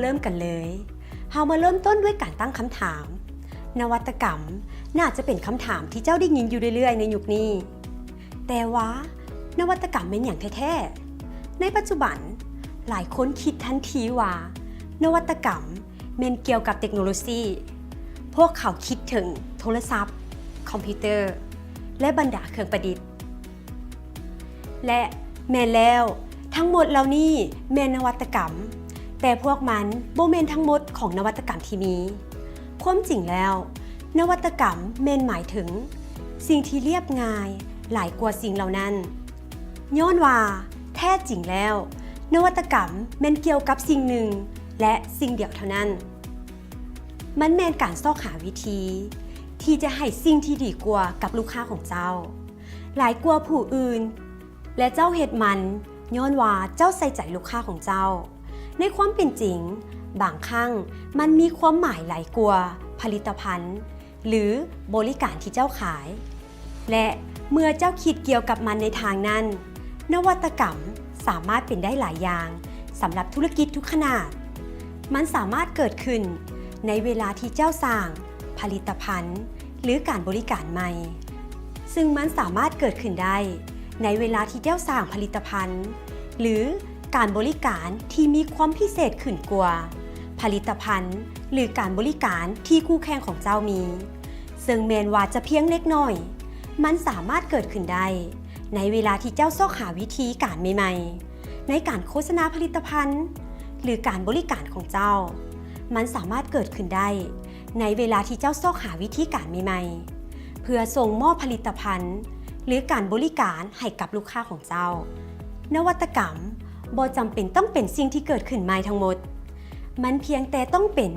ເລີ່ມກັນເລີຍ. ເຮົາມາເລີ່ມຕົ້ນດ້ວຍການຕັ້ງຄຳຖາມ. ນະວັດຕະກຳໜ້າຈະເປັນຄຳຖາມທີ່ເຈົ້າໄດ້ຍິນຢູ່ເລື້ອຍໆໃນຍຸກນີ້. ແຕ່ວ່ານະວັດຕະກຳແມ່ນຫຍັງແທ້ໆ? ໃນປັດຈຸບັນ, ຫຼາຍຄົນຄິດທັນທີວ່ານະວັດຕະກຳແມ່ນກ່ຽວກັບເຕັກໂນໂລຊີ. ພວກເຂົາຄິດເຖິງໂທລະສັບ, ຄອມພິວເຕີ ແລະ ບັນດາເຄື່ອງປະດິດ. ແລະ ແມ່ນແລ້ວ, ທັງໝົດເຫຼົ່ານີ້ແມ່ນນະວັດຕະກຳ, ແຕ່ພວກມັນບໍ່ແມ່ນທັງໝົດຂອງນະວັດຕະກຳທີ່ມີ. ຄວາມຈິງແລ້ວ, ນະວັດຕະກຳແມ່ນໝາຍເຖິງສິ່ງທີ່ລຽບງ່າຍຫຼາຍກວ່າສິ່ງເຫຼົ່ານັ້ນ. ຍ້ອນວ່າແທ້ຈິງແລ້ວ, ນະວັດຕະກຳແມ່ນກ່ຽວກັບສິ່ງໜຶ່ງ ແລະ ສິ່ງດຽວເທົ່ານັ້ນ. ມັນແມ່ນການຊອກຫາວິທີທີ່ຈະໃຫ້ສິ່ງທີ່ດີກວ່າກັບລູກຄ້າຂອງເຈົ້າ, ຫຼາຍກວ່າຜູ້ອື່ນ, ແລະ ເຈົ້າເຮັດມັນຍ້ອນວ່າເຈົ້າໃສ່ໃຈລູກຄ້າຂອງເຈົ້າ. ໃນຄວາມເປັນຈິງ, ບາງຄັ້ງມັນມີຄວາມໝາຍຫຼາຍກວ່າຜະລິດຕະພັນ ຫຼື ບໍລິການທີ່ເຈົ້າຂາຍ. ແລະ ເມື່ອເຈົ້າຄິດກ່ຽວກັບມັນໃນທາງນັ້ນ, ນະວັດຕະກຳສາມາດເປັນໄດ້ຫຼາຍຢ່າງສຳລັບທຸລະກິດທຸກຂະໜາດ. ມັນສາມາດເກີດຂຶ້ນໃນເວລາທີ່ເຈົ້າສ້າງຜະລິດຕະພັນ ຫຼື ການບໍລິການໃໝ່, ຊຶ່ງມັນສາມາດເກີດຂຶ້ນໄດ້ໃນເວລາທີ່ເຈົ້າສ້າງຜະລິດຕະພັນ ຫຼື ການບໍລິການທີ່ມີຄວາມພິເສດຂຶ້ນກວ່າຜະລິດຕະພັນ ຫຼື ການບໍລິການທີ່ຄູ່ແຂ່ງຂອງເຈົ້າມີ, ເຊິ່ງແມ່ນວ່າຈະພຽງເລັກນ້ອຍ, ມັນສາມາດເກີດຂຶ້ນໄດ້ໃນເວລາທີ່ເຈົ້າຊອກຫາວິທີການໃໝ່ໆໃນການໂຄສະນາຜະລິດຕະພັນ ຫຼື ການບໍລິການຂອງເຈົ້າ. ມັນສາມາດເກີດຂຶ້ນໄດ້ໃນເວລາທີ່ເຈົ້າຊອກຫາວິທີການໃໝ່ໆ ເພື່ອສົ່ງມອບຜະລິດຕະພັນ ຫຼື ການບໍລິການໃຫ້ກັບລູກຄ້າຂອງເຈົ້າ. ນະວັດຕະກຳບໍ່ຈຳເປັນຕ້ອງເປັນສິ່ງທີ່ເກີດຂຶ້ນໃໝ່ທັງໝົດ. ມັນພຽງແຕ່ຕ້ອງເປັນ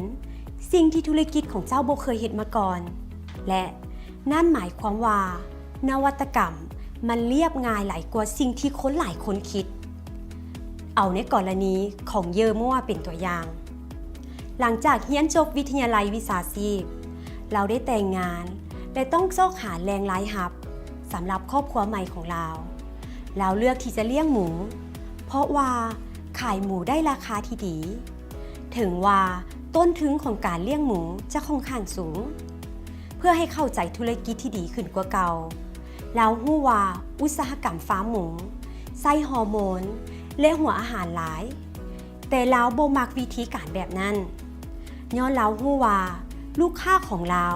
ສິ່ງທີ່ທຸລະກິດຂອງເຈົ້າບໍ່ເຄີຍເຮັດມາກ່ອນ. ແລະ ນັ້ນໝາຍຄວາມວ່າ ນະວັດຕະກຳມັນລຽບງ່າຍຫຼາຍກວ່າສິ່ງທີ່ຄົນຫຼາຍຄົນຄິດ. ເອົາໃນກໍລະນີຂອງເຢີມົວເປັນຕົວຢ່າງ. ຫຼັງຈາກຮຽນຈົບວິທະຍາໄລວິຊາຊີບ, ລາວໄດ້ແຕ່ງງານ ແລະ ຕ້ອງຊອກຫາແຫຼ່ງລາຍຮັບສຳລັບຄອບຄົວໃໝ່ຂອງລາວ. ລາວເລືອກທີ່ຈະລ້ຽງໝູ ເພາະວ່າຂາຍໝູໄດ້ລາຄາທີ່ດີ. ເຖິງວ່າຕົ້ນທຶນຂອງການລ້ຽງໝູຈະຂ້ອນຂ້າງສູງ. ເພື່ອໃຫ້ເຂົ້າໃຈທຸລະກິດທີ່ດີຂຶ້ນກວ່າເກົ່າ, ລາວຮູ້ວ່າອຸດສາຫະກຳຟາມໝູໃຊ້ຮໍໂມນ ແລະ ຫົວອາຫານຫຼາຍ, ແຕ່ລາວບໍ່ມັກວິທີການແບບນັ້ນ, ຍ້ອນລາວຮູ້ວ່າລູກຄ້າຂອງລາວ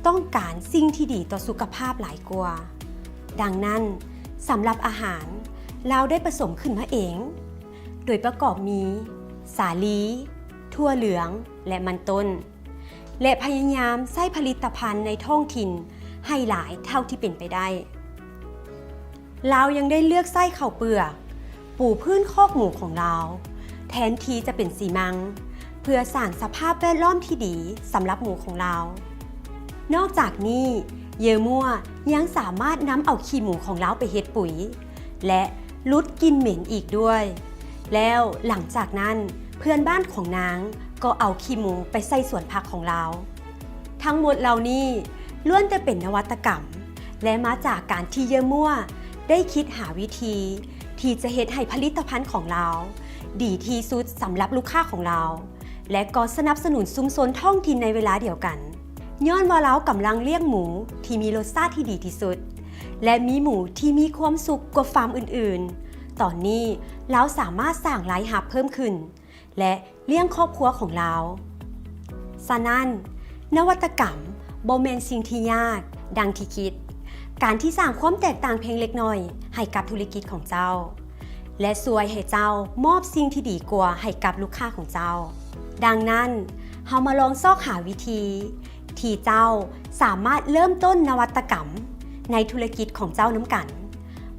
ຕ້ອງການສິ່ງທີ່ດີຕໍ່ສຸຂະພາບຫຼາຍກວ່າ. ດັ່ງນັ້ນ, ສຳລັບອາຫານ, ລາວໄດ້ປະສົມຂຶ້ນມາເອງ, ໂດຍປະກອບມີ ສາລີ, ຖົ່ວເຫຼືອງ ແລະ ມັນຕົ້ນ. ແລະ ພະຍາຍາມໃຊ້ຜະລິດຕະພັນໃນທ້ອງຖິ່ນໃຫ້ຫຼາຍເທົ່າທີ່ເປັນໄປໄດ້. ລາວຍັງໄດ້ເລືອກໃຊ້ເຂົ້າເປືອກປູພື້ນຄອກໝູຂອງລາວ ແທນທີ່ຈະເປັນຊີມັງ ເພື່ອສ້າງສະພາບແວດລ້ອມທີ່ດີສຳລັບໝູຂອງລາວ. ນອກຈາກນີ້, ເຢີມົວຍັງສາມາດນຳເອົາຂີ້ໝູຂອງລາວໄປເຮັດປຸຍ ແລະ ຫຼຸດກິ່ນເໝັນອີກດ້ວຍ. ແລ້ວຫຼັງຈາກນັ້ນ, ເພື່ອນບ້ານຂອງນາງກໍເອົາຂີ້ໝູໄປໃສ່ສວນຜັກຂອງລາວ. ທັງໝົດເຫຼົ່ານີ້ລ້ວນແຕ່ເປັນນະວັດຕະກຳ ແລະ ມາຈາກການທີ່ເຢີມົວໄດ້ຄິດຫາວິທີທີ່ຈະເຮັດໃຫ້ຜະລິດຕະພັນຂອງລາວດີທີ່ສຸດສຳລັບລູກຄ້າຂອງລາວ ແລະ ກໍສະໜັບສະໜູນຊຸມຊົນທ້ອງຖິ່ນໃນເວລາດຽວກັນ. ຍ້ອນວ່າລາວກຳລັງລ້ຽງໝູທີ່ມີລົດຊາດທີ່ດີທີ່ສຸດ ແລະ ມີໝູທີ່ມີຄວາມສຸກກວ່າຟາມອື່ນໆ, ຕອນນີ້ລາວສາມາດສ້າງລາຍຮັບເພີ່ມຂຶ້ນ ແລະ ລ້ຽງຄອບຄົວຂອງລາວ. ສະນັ້ນ, ນະວັດຕະກຳບໍ່ແມ່ນສິ່ງທີ່ຍາກດັ່ງທີ່ຄິດ. ການທີ່ສ້າງຄວາມແຕກຕ່າງພຽງເລັກນ້ອຍໃຫ້ກັບທຸລະກິດຂອງເຈົ້າ ແລະ ຊ່ວຍໃຫ້ເຈົ້າມອບສິ່ງທີ່ດີກວ່າໃຫ້ກັບລູກຄ້າຂອງເຈົ້າ. ດັ່ງນັ້ນ, ເຮົາມາລອງຊອກຫາວິທີທີ່ເຈົ້າສາມາດເລີ່ມຕົ້ນນະວັດຕະກຳໃນທຸລະກິດຂອງເຈົ້ານຳກັນ.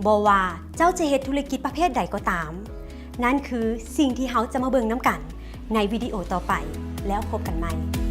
ບໍ່ວ່າເຈົ້າຈະເຮັດທຸລະກິດປະເພດໃດກໍຕາມ, ນັ້ນຄືສິ່ງທີ່ເຮົາຈະມາເບິ່ງນຳກັນໃນວິດີໂອຕໍ່ໄປ. ແລ້ວພົບກັນໃໝ່.